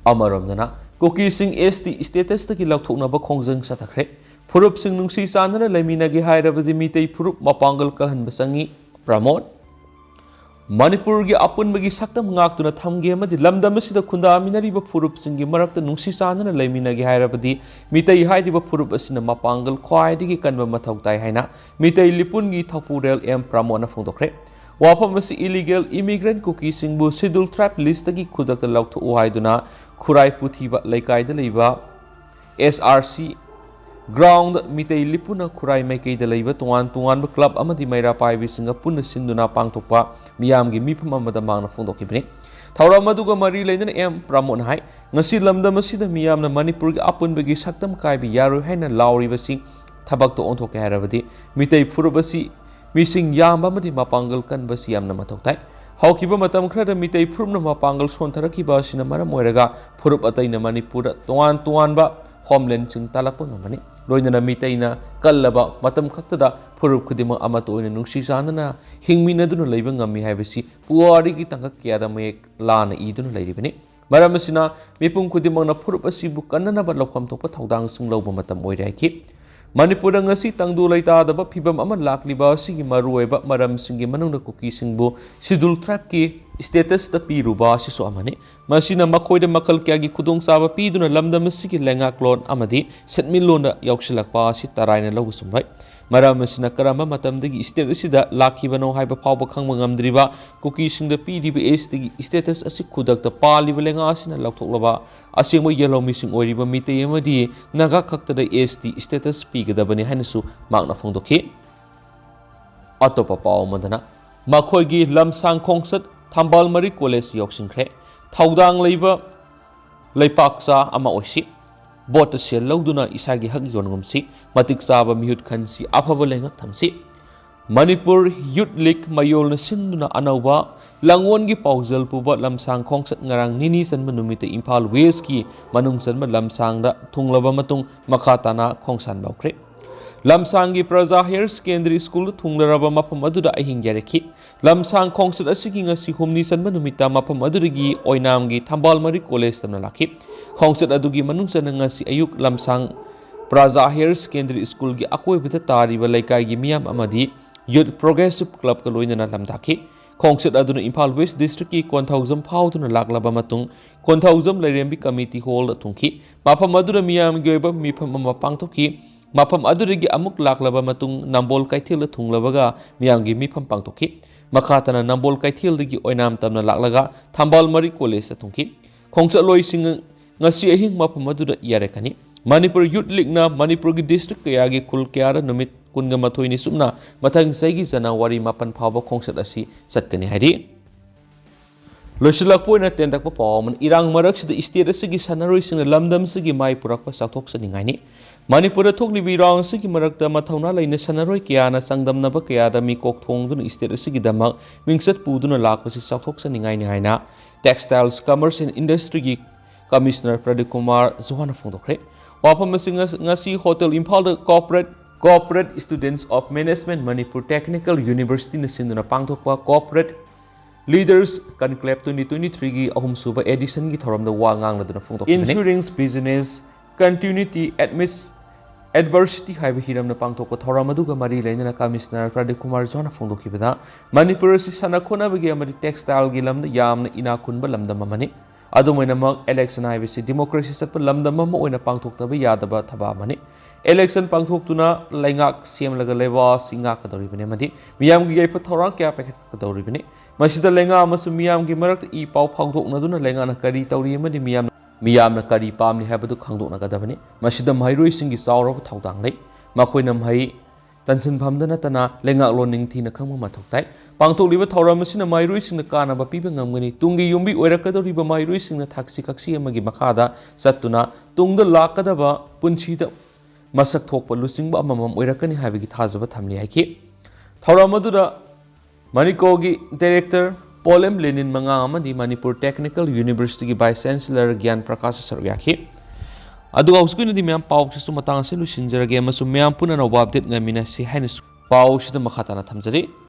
ꯑꯃꯔꯣꯝꯗꯅ, ꯀꯨꯀꯤꯁꯤꯡ ST statusꯇꯒꯤ ꯂꯧꯊꯣꯛꯅꯕ ꯈꯣꯡꯖꯪ ꯆꯠꯊꯈ꯭ꯔꯦ꯫ ꯐꯨꯔꯨꯞꯁꯤꯡ ꯅꯨꯡꯁꯤ ꯆꯥꯟꯅꯅ ꯂꯩꯃꯤꯟꯅꯒꯦ ꯍꯥꯏꯔꯕꯗꯤ ꯃꯤꯇꯩ ꯐꯨꯔꯨꯞ ꯃꯄꯥꯡꯒꯜ ꯀꯜꯍꯟꯕ ꯆꯪꯏ꯫ ꯄ꯭ꯔꯃꯣꯗ꯫ ꯃꯅꯤꯄꯨꯔꯒꯤ ꯑꯄꯨꯟꯕꯒꯤ ꯁꯛꯇꯝ ꯉꯥꯛꯇꯨꯅ ꯊꯝꯒꯦ ꯑꯃꯗꯤ ꯂꯝꯗꯝ ꯑꯁꯤꯗ ꯈꯨꯟꯗꯥꯃꯤꯟꯅꯔꯤꯕ ꯐꯨꯔꯨꯞꯁꯤꯡꯒꯤ ꯃꯔꯛꯇ ꯅꯨꯡꯁꯤ ꯆꯥꯟꯅꯅ ꯂꯩꯃꯤꯟꯅꯒꯦ ꯍꯥꯏꯔꯕꯗꯤ ꯃꯤꯇꯩ ꯍꯥꯏꯔꯤꯕ ꯐꯨꯔꯨꯞ ꯑꯁꯤꯅ ꯃꯄꯥꯡꯒꯜ ꯈ꯭ꯋꯥꯏꯗꯒꯤ ꯀꯟꯕ ꯃꯊꯧ ꯇꯥꯏ ꯍꯥꯏꯅ ꯃꯤꯇꯩ ꯂꯤꯄꯨꯟꯒꯤ ꯊꯧꯄꯨꯔꯦꯜ ꯑꯦꯝ ꯄ꯭ꯔꯃꯣꯗꯅ ꯐꯣꯡꯗꯣꯛꯈ꯭ꯔꯦ꯫ ꯋꯥꯐꯝ ꯑꯁꯤ illegal immigrant ꯀꯨꯀꯤꯁꯤꯡꯕꯨ Scheduled Tribe listꯇꯒꯤ ꯈꯨꯗꯛꯇ ꯂꯧꯊꯣꯛꯎ ꯍꯥꯏꯗꯨꯅ ꯈꯨꯔꯥꯏ ꯄꯨꯊꯤꯕ ꯂꯩꯀꯥꯏꯗ ꯂꯩꯕ SRC ground ꯃꯤꯇꯩ ꯂꯤꯄꯨꯅ ꯈꯨꯔꯥꯏ ꯃꯥꯏꯀꯩꯗ ꯂꯩꯕ ꯇꯣꯉꯥꯟ ꯇꯣꯉꯥꯟꯕ club ꯑꯃꯗꯤ ꯃꯩꯔꯥ ꯄꯥꯏꯕꯤꯁꯤꯡꯒ ꯄꯨꯟꯅ ꯁꯤꯟꯗꯨꯅ ꯄꯥꯡꯊꯣꯛꯄ ꯃꯤꯌꯥꯝꯒꯤ ꯃꯤꯐꯝ ꯑꯃꯗ ꯃꯍꯥꯛꯅ ꯐꯣꯡꯗꯣꯛꯈꯤꯕꯅꯤ꯫ ꯊꯧꯔꯝ ꯑꯗꯨꯒ ꯃꯔꯤ ꯂꯩꯅꯅ ꯑꯦꯝ ꯄ꯭ꯔꯃꯣꯗꯅ ꯍꯥꯏ, ꯉꯁꯤ ꯂꯝꯗꯝ ꯑꯁꯤꯗ ꯃꯤꯌꯥꯝꯅ ꯃꯅꯤꯄꯨꯔꯒꯤ ꯑꯄꯨꯟꯕꯒꯤ ꯁꯛꯇꯝ ꯀꯥꯏꯕ ꯌꯥꯔꯣꯏ ꯍꯥꯏꯅ ꯂꯥꯎꯔꯤꯕꯁꯤ ꯊꯕꯛꯇ ꯑꯣꯟꯊꯣꯛꯀꯦ ꯍꯥꯏꯔꯕꯗꯤ ꯃꯤꯇꯩ ꯐꯨꯔꯨꯞ ꯑꯁꯤ ꯃꯤꯁꯤꯡ ꯌꯥꯝꯕ ꯑꯃꯗꯤ ꯃꯄꯥꯡꯒꯜ ꯀꯟꯕꯁꯤ ꯌꯥꯝꯅ ꯃꯊꯧ ꯇꯥꯏ꯫ ꯍꯧꯈꯤꯕ ꯃꯇꯝ ꯈꯔꯗ ꯃꯤꯇꯩ ꯐꯨꯔꯨꯞꯅ ꯃꯄꯥꯡꯒꯜ ꯁꯣꯟꯊꯔꯛꯈꯤꯕ ꯑꯁꯤꯅ ꯃꯔꯝ ꯑꯣꯏꯔꯒ ꯐꯨꯔꯨꯞ ꯑꯇꯩꯅ ꯃꯅꯤꯄꯨꯔꯗ ꯇꯣꯉꯥꯟ ꯇꯣꯉꯥꯟꯕ homelandꯁꯤꯡ ꯇꯥꯜꯂꯛꯄ ꯉꯝꯕꯅꯤ꯫ ꯂꯣꯏꯅꯅ ꯃꯤꯇꯩꯅ ꯀꯜꯂꯕ ꯃꯇꯝ ꯈꯛꯇꯗ ꯐꯨꯔꯨꯞ ꯈꯨꯗꯤꯡꯃꯛ ꯑꯃꯠꯇ ꯑꯣꯏꯅ ꯅꯨꯡꯁꯤ ꯆꯥꯟꯅꯅ ꯍꯤꯡꯃꯤꯟꯅꯗꯨꯅ ꯂꯩꯕ ꯉꯝꯃꯤ ꯍꯥꯏꯕꯁꯤ ꯄꯨꯋꯥꯔꯤꯒꯤ ꯇꯥꯡꯀꯛ ꯀꯌꯥꯗ ꯃꯌꯦꯛ ꯂꯥꯅ ꯏꯗꯨꯅ ꯂꯩꯔꯤꯕꯅꯤ꯫ ꯃꯔꯝ ꯑꯁꯤꯅ ꯃꯤꯄꯨꯝ ꯈꯨꯗꯤꯡꯃꯛꯅ ꯐꯨꯔꯨꯞ ꯑꯁꯤꯕꯨ ꯀꯟꯅꯅꯕ ꯂꯧꯐꯝ ꯊꯣꯛꯄ ꯊꯧꯗꯥꯡꯁꯤꯡ ꯂꯧꯕ ꯃꯇꯝ ꯑꯣꯏꯔꯦ ꯍꯥꯏꯈꯤ꯫ ꯃꯅꯤꯄꯨꯔꯗ ꯉꯁꯤ ꯇꯪꯗꯨ ꯂꯩꯇꯥꯗꯕ ꯐꯤꯕꯝ ꯑꯃ ꯂꯥꯛꯂꯤꯕ ꯑꯁꯤꯒꯤ ꯃꯔꯨꯑꯣꯏꯕ ꯃꯔꯝꯁꯤꯡꯒꯤ ꯃꯅꯨꯡꯗ ꯀꯨꯀꯤꯁꯤꯡꯕꯨ Scheduled Tribeꯀꯤ statusꯇ ꯄꯤꯔꯨꯕ ꯑꯁꯤꯁꯨ ꯑꯃꯅꯤ꯫ ꯃꯁꯤꯅ ꯃꯈꯣꯏꯗ ꯃꯈꯜ ꯀꯌꯥꯒꯤ ꯈꯨꯗꯣꯡꯆꯥꯕ ꯄꯤꯗꯨꯅ ꯂꯝꯗꯝ ꯑꯁꯤꯒꯤ ꯂꯩꯉꯥꯛꯂꯣꯟ ꯑꯃꯗꯤ ꯁꯦꯟꯃꯤꯠꯂꯣꯟꯗ ꯌꯥꯎꯁꯤꯜꯂꯛꯄ ꯑꯁꯤ ꯇꯔꯥꯏꯅ ꯂꯧꯕ ꯆꯨꯝꯂꯣꯏ꯫ ꯃꯔꯝ ꯑꯁꯤꯅ ꯀꯔꯝꯕ ꯃꯇꯝꯗꯒꯤ state ꯑꯁꯤꯗ ꯂꯥꯛꯈꯤꯕꯅꯣ ꯍꯥꯏꯕ ꯐꯥꯎꯕ ꯈꯪꯕ ꯉꯝꯗ꯭ꯔꯤꯕ ꯀꯨꯀꯤꯁꯤꯡꯗ ꯄꯤꯔꯤꯕ STꯒꯤ status ꯑꯁꯤ ꯈꯨꯗꯛꯇ ꯄꯥꯜꯂꯤꯕ ꯂꯩꯉꯥꯛ ꯑꯁꯤꯅ ꯂꯧꯊꯣꯛꯂꯕ ꯑꯁꯦꯡꯕ ꯌꯦꯜꯍꯧꯃꯤꯁꯤꯡ ꯑꯣꯏꯔꯤꯕ ꯃꯤꯇꯩ ꯑꯃꯗꯤ ꯅꯥꯒꯥ ꯈꯛꯇꯗ ST status ꯄꯤꯒꯗꯕꯅꯤ ꯍꯥꯏꯅꯁꯨ ꯃꯍꯥꯛꯅ ꯐꯣꯡꯗꯣꯛꯈꯤ꯫ ꯑꯇꯣꯞꯄ ꯄꯥꯎ ꯑꯃꯗꯅ, ꯃꯈꯣꯏꯒꯤ ꯂꯝꯁꯥꯡ ꯈꯣꯡꯆꯠ ꯊꯝꯕꯥꯜ ꯃꯔꯤ college ꯌꯧꯁꯤꯟꯈ꯭ꯔꯦ꯫ ꯊꯧꯗꯥꯡ ꯂꯩꯕ ꯂꯩꯄꯥꯛꯆꯥ ꯑꯃ ꯑꯣꯏꯁꯤ꯫ Voteꯇ ꯁꯦꯜ ꯂꯧꯗꯨꯅ ꯏꯁꯥꯒꯤ ꯍꯛ ꯌꯣꯟꯒꯨꯝꯁꯤ꯫ ꯃꯇꯤꯛ ꯆꯥꯕ ꯃꯤꯍꯨꯠ ꯈꯟꯁꯤ꯫ ꯑꯐꯕ ꯂꯩꯉꯥꯛ ꯊꯝꯁꯤ꯫ ꯃꯅꯤꯄꯨꯔ ꯌꯨꯠ ꯂꯤꯒ ꯃꯌꯣꯜꯅ ꯁꯤꯟꯗꯨꯅ ꯑꯅꯧꯕ ꯂꯥꯡꯑꯣꯟꯒꯤ ꯄꯥꯎꯖꯦꯜ ꯄꯨꯕ ꯂꯝꯁꯥꯡ ꯈꯣꯡꯆꯠ ꯉꯔꯥꯡ ꯅꯤꯅꯤ ꯆꯟꯕ ꯅꯨꯃꯤꯠꯇ ꯏꯝꯐꯥꯜ ꯋꯦꯁꯀꯤ ꯃꯅꯨꯡ ꯆꯟꯕ ꯂꯝꯁꯥꯡꯗ ꯊꯨꯡꯂꯕ ꯃꯇꯨꯡ ꯃꯈꯥ ꯇꯥꯅ ꯈꯣꯡꯁꯥꯟꯕ ꯍꯧꯈ꯭ꯔꯦ꯫ ꯂꯝꯁꯥꯡꯒꯤ ꯄ꯭ꯔꯖꯥ ꯍꯥꯌꯔ ꯁꯦꯀꯦꯟꯗꯔꯤ ꯁ꯭ꯀꯨꯜꯗ ꯊꯨꯡꯂꯔꯕ ꯃꯐꯝ ꯑꯗꯨꯗ ꯑꯍꯤꯡ ꯌꯥꯏꯔꯛꯈꯤ꯫ ꯂꯝꯁꯥꯡ ꯈꯣꯡꯆꯠ ꯑꯁꯤꯒꯤ ꯉꯁꯤ ꯍꯨꯝꯅꯤ ꯆꯟꯕ ꯅꯨꯃꯤꯠꯇ ꯃꯐꯝ ꯑꯗꯨꯗꯒꯤ ꯑꯣꯏꯅꯥꯝꯒꯤ ꯊꯝꯕꯥꯜ ꯃꯔꯤ ꯀꯣꯂꯦꯖ ꯇꯝꯅ ꯂꯥꯛꯈꯤ꯫ ꯈꯣꯡꯆꯠ ꯑꯗꯨꯒꯤ ꯃꯅꯨꯡ ꯆꯟꯅ ꯉꯁꯤ ꯑꯌꯨꯛ ꯂꯝꯁꯥꯡ ꯄ꯭ꯔꯖꯥ ꯍꯥꯌꯔ ꯁꯦꯀꯦꯟꯗꯔꯤ ꯁ꯭ꯀꯨꯜꯒꯤ ꯑꯀꯣꯏꯕꯗ ꯇꯥꯔꯤꯕ ꯂꯩꯀꯥꯏꯒꯤ ꯃꯤꯌꯥꯝ ꯑꯃꯗꯤ ꯌꯨꯠ ꯄ꯭ꯔꯣꯒ꯭ꯔꯦꯁꯤꯚ ꯀ꯭ꯂꯕꯀ ꯂꯣꯏꯅꯅ ꯂꯝꯗꯥꯈꯤ꯫ ꯈꯣꯡꯆꯠ ꯑꯗꯨꯅ ꯏꯝꯐꯥꯜ ꯋꯦꯁ ꯗꯤꯁꯇ꯭ꯔꯤꯛꯀꯤ ꯀꯣꯟꯊꯧꯖꯝ ꯐꯥꯎꯗꯨꯅ ꯂꯥꯛꯂꯕ ꯃꯇꯨꯡ ꯀꯣꯟꯊꯧꯖꯝ ꯂꯩꯔꯦꯝꯕꯤ ꯀꯃꯤꯇꯤ ꯍꯣꯜꯗ ꯊꯨꯡꯈꯤ꯫ ꯃꯐꯝ ꯑꯗꯨꯗ ꯃꯤꯌꯥꯝꯒꯤ ꯑꯣꯏꯕ ꯃꯤꯐꯝ ꯑꯃ ꯄꯥꯡꯊꯣꯛꯈꯤ꯫ ꯃꯐꯝ ꯑꯗꯨꯗꯒꯤ ꯑꯃꯨꯛ ꯂꯥꯛꯂꯕ ꯃꯇꯨꯡ ꯅꯝꯕꯣꯜ ꯀꯩꯊꯦꯜꯗ ꯊꯨꯡꯂꯕꯒ ꯃꯤꯌꯥꯝꯒꯤ ꯃꯤꯐꯝ ꯄꯥꯡꯊꯣꯛꯈꯤ꯫ ꯃꯈꯥ ꯇꯥꯅ ꯅꯝꯕꯣꯜ ꯀꯩꯊꯦꯜꯗꯒꯤ ꯑꯣꯏꯅꯥꯝ ꯇꯝꯅ ꯂꯥꯛꯂꯒ ꯊꯝꯕꯥꯜ ꯃꯔꯤ ꯀꯣꯂꯦꯖꯇ ꯊꯨꯡꯈꯤ꯫ ꯈꯣꯡꯆꯠꯂꯣꯏꯁꯤꯡ ꯉꯁꯤ ꯑꯍꯤꯡ ꯃꯐꯝ ꯑꯗꯨꯗ ꯌꯥꯔꯛꯀꯅꯤ꯫ ꯃꯅꯤꯄꯨꯔ ꯌꯨꯠ ꯂꯤꯒꯅ ꯃꯅꯤꯄꯨꯔꯒꯤ ꯗꯤꯁꯇ꯭ꯔꯤꯛ ꯀꯌꯥꯒꯤ ꯈꯨꯜ ꯀꯌꯥꯗ ꯅꯨꯃꯤꯠ ꯀꯨꯟꯒ ꯃꯥꯊꯣꯏꯅꯤ ꯆꯨꯞꯅ ꯃꯊꯪ ꯆꯍꯤꯒꯤ ꯖꯅꯋꯥꯔꯤ ꯃꯥꯄꯟ ꯐꯥꯎꯕ ꯈꯣꯡꯆꯠ ꯑꯁꯤ ꯆꯠꯀꯅꯤ ꯍꯥꯏꯔꯤ꯫ ꯂꯣꯏꯁꯤꯜꯂꯛꯄ ꯑꯣꯏꯅ ꯇꯦꯟꯇꯛꯄ ꯄꯥꯎ ꯑꯃꯅ, ꯏꯔꯥꯡ ꯃꯔꯛꯁꯤꯗ ꯁ꯭ꯇꯦꯠ ꯑꯁꯤꯒꯤ ꯁꯥꯟꯅꯔꯣꯏꯁꯤꯡꯅ ꯂꯝꯗꯝ ꯑꯁꯤꯒꯤ ꯃꯥꯏ ꯄꯨꯔꯛꯄ ꯆꯥꯎꯊꯣꯛꯆꯅꯤꯡꯉꯥꯏꯅꯤ꯫ ꯃꯅꯤꯄꯨꯔꯗ ꯊꯣꯛꯂꯤꯕ ꯏꯔꯥꯡ ꯑꯁꯤꯒꯤ ꯃꯔꯛꯇ ꯃꯊꯧꯅꯥ ꯂꯩꯅ ꯁꯥꯟꯅꯔꯣꯏ ꯀꯌꯥꯅ ꯆꯥꯡꯗꯝꯅꯕ ꯀꯌꯥꯗ ꯃꯤꯀꯣꯛ ꯊꯣꯡꯗꯨꯅ ꯁ꯭ꯇꯦꯠ ꯑꯁꯤꯒꯤꯗꯃꯛ ꯃꯤꯡꯆꯠ ꯄꯨꯗꯨꯅ ꯂꯥꯛꯄꯁꯤ ꯆꯥꯎꯊꯣꯛꯆꯅꯤꯡꯉꯥꯏꯅꯤ ꯍꯥꯏꯅ Textiles, Commerce and Industryꯒꯤ ꯀꯃꯤꯁꯅꯔ ꯄ꯭ꯔꯗꯤꯞ ꯀꯨꯃꯥꯔ ꯖꯣꯍꯥꯟꯅ ꯐꯣꯡꯗꯣꯛꯈ꯭ꯔꯦ꯫ ꯋꯥꯐꯝ ꯑꯁꯤ ꯉ-, ꯉꯁꯤ ꯍꯣꯇꯦꯜ ꯏꯝꯐꯥꯜꯗ Corporate, Corporate Students of Management Manipur Technical Universityꯅ ꯁꯤꯟꯗꯨꯅ ꯄꯥꯡꯊꯣꯛꯄ Corporate Leaders Conclave twenty twenty-threeꯒꯤ ꯑꯍꯨꯝꯁꯨꯕ editionꯒꯤ ꯊꯧꯔꯝꯗ ꯋꯥ ꯉꯥꯡꯂꯗꯨꯅ ꯐꯣꯡꯗꯣꯛꯈꯤꯕꯅꯤ꯫ Ensuring Business Continuity Amidst Adversity ꯍꯥꯏꯕ ꯍꯤꯔꯝꯅ ꯄꯥꯡꯊꯣꯛꯄ ꯊꯧꯔꯝ ꯑꯗꯨꯒ ꯃꯔꯤ ꯂꯩꯅꯅ ꯀꯃꯤꯁꯅꯔ ꯄ꯭ꯔꯗꯤꯞ ꯀꯨꯃꯥꯔ ꯖꯣꯍꯥꯟꯅ ꯐꯣꯡꯗꯣꯛꯈꯤꯕꯗ, ꯃꯅꯤꯄꯨꯔ ꯑꯁꯤ ꯁꯥꯟꯅ ꯈꯣꯠꯅꯕꯒꯤ ꯑꯃꯗꯤ textileꯒꯤ ꯂꯝꯗ ꯌꯥꯝꯅ ꯏꯅꯥꯛ ꯈꯨꯟꯕ ꯂꯝꯗꯝ ꯑꯃꯅꯤ꯫ ꯑꯗꯨꯝ ꯑꯣꯏꯅꯃꯛ, election ꯍꯥꯏꯕꯁꯤ democracy ꯆꯠꯄ ꯂꯝꯗꯝ ꯑꯃ ꯑꯣꯏꯅ ꯄꯥꯡꯊꯣꯛꯇꯕ ꯌꯥꯗꯕ ꯊꯕꯛ ꯑꯃꯅꯤ꯫ Election ꯄꯥꯡꯊꯣꯛꯇꯨꯅ ꯂꯩꯉꯥꯛ ꯁꯦꯝꯂꯒ ꯂꯩꯕꯥꯛ ꯑꯁꯤ ꯉꯥꯛꯀꯗꯧꯔꯤꯕꯅꯤ ꯑꯃꯗꯤ ꯃꯤꯌꯥꯝꯒꯤ ꯌꯥꯏꯐ ꯊꯧꯔꯥꯡ ꯀꯌꯥ ꯄꯥꯏꯈꯠꯀꯗꯧꯔꯤꯕꯅꯤ꯫ ꯃꯁꯤꯗ ꯂꯩꯉꯥꯛ ꯑꯃꯁꯨꯡ ꯃꯤꯌꯥꯝꯒꯤ ꯃꯔꯛꯇ ꯏ ꯄꯥꯎ ꯐꯥꯎꯗꯣꯛꯅꯗꯨꯅ ꯂꯩꯉꯥꯛꯅ ꯀꯔꯤ ꯇꯧꯔꯤ ꯑꯃꯗꯤ ꯃꯤꯌꯥꯝ ꯃꯤꯌꯥꯝꯅ ꯀꯔꯤ ꯄꯥꯝꯂꯤ ꯍꯥꯏꯕꯗꯨ ꯈꯪꯗꯣꯛꯅꯒꯗꯕꯅꯤ꯫ ꯃꯁꯤꯗ ꯃꯍꯩꯔꯣꯏꯁꯤꯡꯒꯤ ꯆꯥꯎꯔꯕ ꯊꯧꯗꯥꯡ ꯂꯩ꯫ ꯃꯈꯣꯏꯅ ꯃꯍꯩ ꯇꯝꯁꯤꯟꯐꯝꯗ ꯅꯠꯇꯅ ꯂꯩꯉꯥꯛꯂꯣꯟ ꯅꯤꯡꯊꯤꯅ ꯈꯪꯕ ꯃꯊꯧ ꯇꯥꯏ꯫ ꯄꯥꯡꯊꯣꯛꯂꯤꯕ ꯊꯧꯔꯝ ꯑꯁꯤꯅ ꯃꯍꯩꯔꯣꯏꯁꯤꯡꯗ ꯀꯥꯟꯅꯕ ꯄꯤꯕ ꯉꯝꯒꯅꯤ꯫ ꯇꯨꯡꯒꯤ ꯌꯨꯝꯕꯤ ꯑꯣꯏꯔꯛꯀꯗꯧꯔꯤꯕ ꯃꯍꯩꯔꯣꯏꯁꯤꯡꯅ ꯊꯛꯁꯤ ꯈꯥꯁꯤ ꯑꯃꯒꯤ ꯃꯈꯥꯗ ꯆꯠꯇꯨꯅ ꯇꯨꯡꯗ ꯂꯥꯛꯀꯗꯕ ꯄꯨꯟꯁꯤꯗ ꯃꯁꯛ ꯊꯣꯛꯄ ꯂꯨꯆꯤꯡꯕ ꯑꯃꯃꯝ ꯑꯣꯏꯔꯛꯀꯅꯤ ꯍꯥꯏꯕꯒꯤ ꯊꯥꯖꯕ ꯊꯝꯂꯤ ꯍꯥꯏꯈꯤ꯫ ꯊꯧꯔꯝ ꯑꯗꯨꯗ ꯃꯅꯤꯀꯣꯒꯤ ꯗꯥꯏꯔꯦꯛꯇꯔ ꯄꯣꯂꯦꯝ ꯂꯦꯅꯤꯟ ꯃꯉꯥꯡ ꯑꯃꯗꯤ ꯃꯅꯤꯄꯨꯔ ꯇꯦꯛꯅꯤꯀꯦꯜ ꯌꯨꯅꯤꯚꯔꯁꯤꯇꯤꯒꯤ ꯚꯥꯏꯁ ꯆꯥꯟꯁꯦꯂꯔ ꯒ꯭ꯌꯥꯟ ꯄ꯭ꯔꯀꯥꯁ ꯁꯔꯨꯛ ꯌꯥꯈꯤ꯫ ꯑꯗꯨꯒ ꯍꯧꯖꯤꯛꯀꯤ ꯑꯣꯏꯅꯗꯤ ꯃꯌꯥꯝ ꯄꯥꯎꯁꯤꯁꯨ ꯃꯇꯥꯡ ꯑꯁꯤ ꯂꯣꯏꯁꯤꯟꯖꯔꯒꯦ ꯑꯃꯁꯨꯡ ꯃꯌꯥꯝ ꯄꯨꯟꯅ ꯑꯅꯧꯕ ꯑꯞꯗꯦꯠ ꯉꯥꯏꯃꯤꯟꯅꯁꯤ ꯍꯥꯏꯅꯁꯨ ꯄꯥꯎꯁꯤꯗ ꯃꯈꯥ ꯇꯥꯅ ꯊꯝꯖꯔꯤ꯫